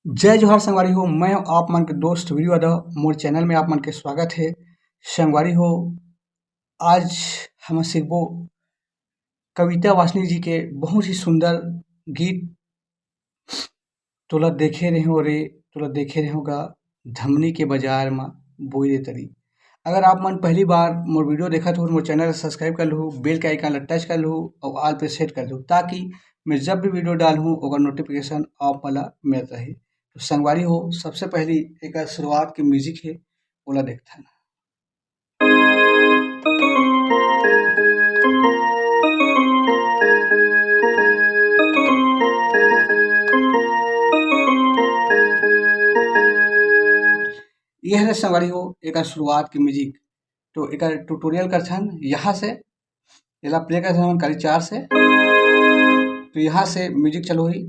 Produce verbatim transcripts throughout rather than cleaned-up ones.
जय जोहार संगवारी हो, मैं हूं आप मन के दोस्त वीरू यादव। मोर चैनल में आप मन के स्वागत है। संगवारी हो, आज हम सीखबो कविता वासनिक जी के बहुत ही सुंदर गीत, तोला देखे रेहेंव रे, तोला देखे रेहेंव गा, धमनी के बजार म बोई रे तरी। अगर आप मन पहली बार मोर वीडियो देखत हो, मोर चैनल ला सब्सक्राइब कर लहू, बेल के आइकन ला टच कर लहू और ऑल पे सेट कर लहू, ताकि मैं जब भी वीडियो डालहूँ, ओकर नोटिफिकेशन आप मन ला मिलत रही। तो संगवारी हो, सबसे पहली एक शुरुआत के म्यूजिक है, ओला देखथन। ये हरे संगवारी हो, एकर शुरुआत के म्यूजिक। तो एकर ट्यूटोरियल करथन यहाँ से, एला प्ले करथन हमन करीब चार से। तो यहाँ से म्यूजिक चालू होही,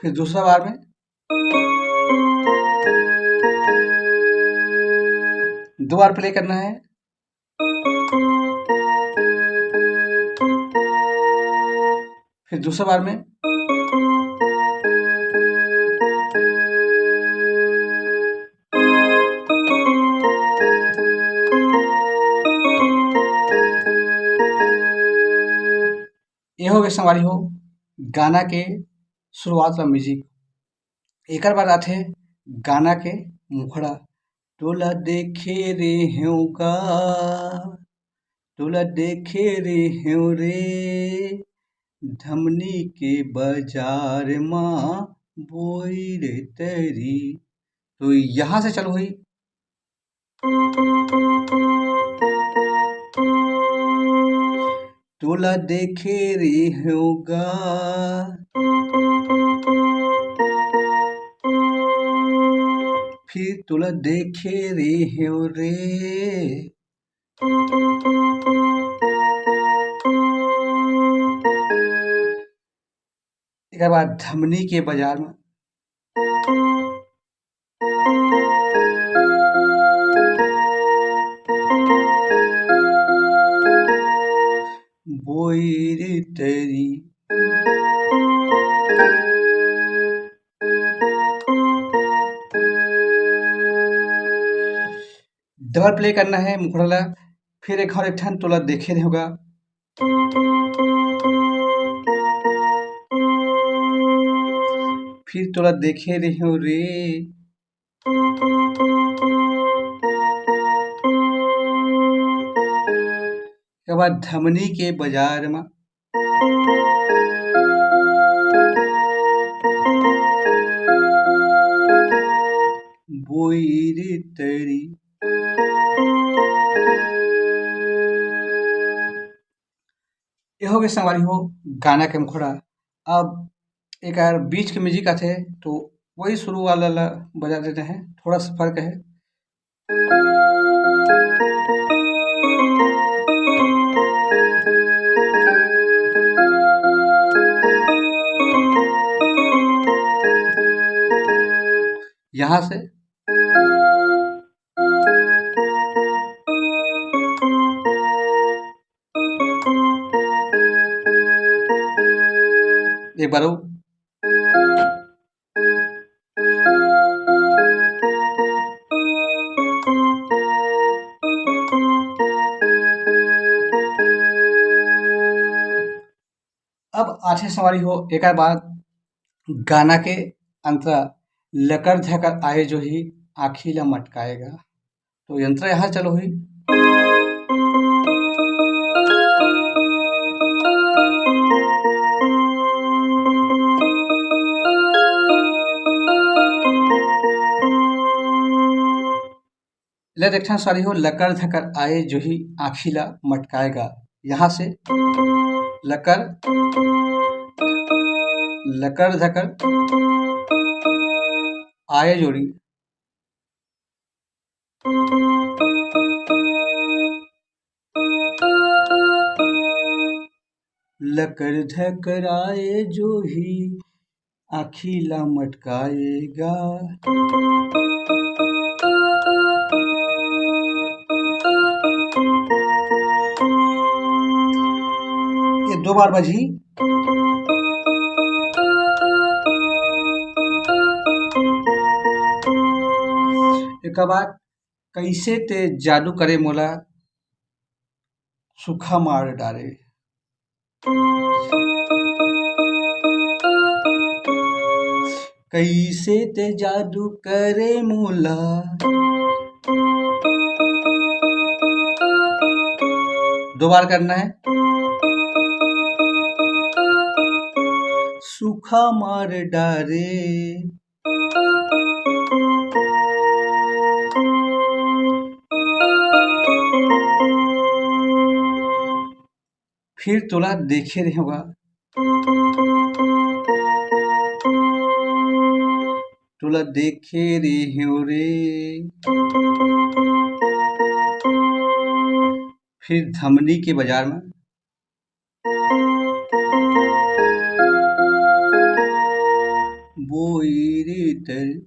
फिर दूसरा बार में दो बार प्ले करना है, फिर दूसरा बार में ये हो गए संगवारी हो गाना के शुरुआत वाला म्यूजिक। एकर बाद आथे गाना के मुखड़ा। तोला देखे रेहेंव गा, तोला देखे रेहेंव रे, धमनी के बजार म बोई रे तरी। तो यहाँ से चालू होही। तोला देखे रेहेंव गा, फिर तोला देखे रेहेंव रे। एकर बाद धमनी के बजार म बोई रे तरी। डबल प्ले करना है मुखड़ा ला, फिर एक और एक ठन तोला देखे रेहेंव गा, फिर तोला देखे रेहेंव रे। एकर बाद धमनी के बजार म बोई रे तरी। ये हो गए संगवारी हो गाना के मुखड़ा। अब एकर बीच के म्यूजिक आथे, तो वही शुरू वाला ला बजा देते हैं, थोड़ा सा फर्क है। यहाँ से एक बार और। अब आथे संगवारी हो, एकर बाद गाना के अंतरा लकर झकर आए जो ही आँखी ला मटकाएगा। तो अंतरा यहाँ चालू होही। ले देखथन संगवारी हो, लकर झकर आए जो ही आँखी ला मटकाएगा। यहाँ से लकर, लकर झकर आए जोड़ी। लकर झकर आए जो ही आँखी ला मटकाएगा। ये दो बार बजही। एकर बाद कइसे ते जादू करे मोला सुखा मार डारे। कइसे ते जादू करे मोला। दो बार करना है। सुखा मार डारे। फिर तोला देखे रेहेंव गा, तोला देखे रेहेंव रे। फिर धमनी के बाजार में बोई रे तर।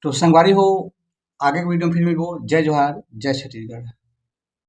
तो संगवारी हो, आगे के वीडियो में फिर मिलबो। जय जोहार, जय छत्तीसगढ़।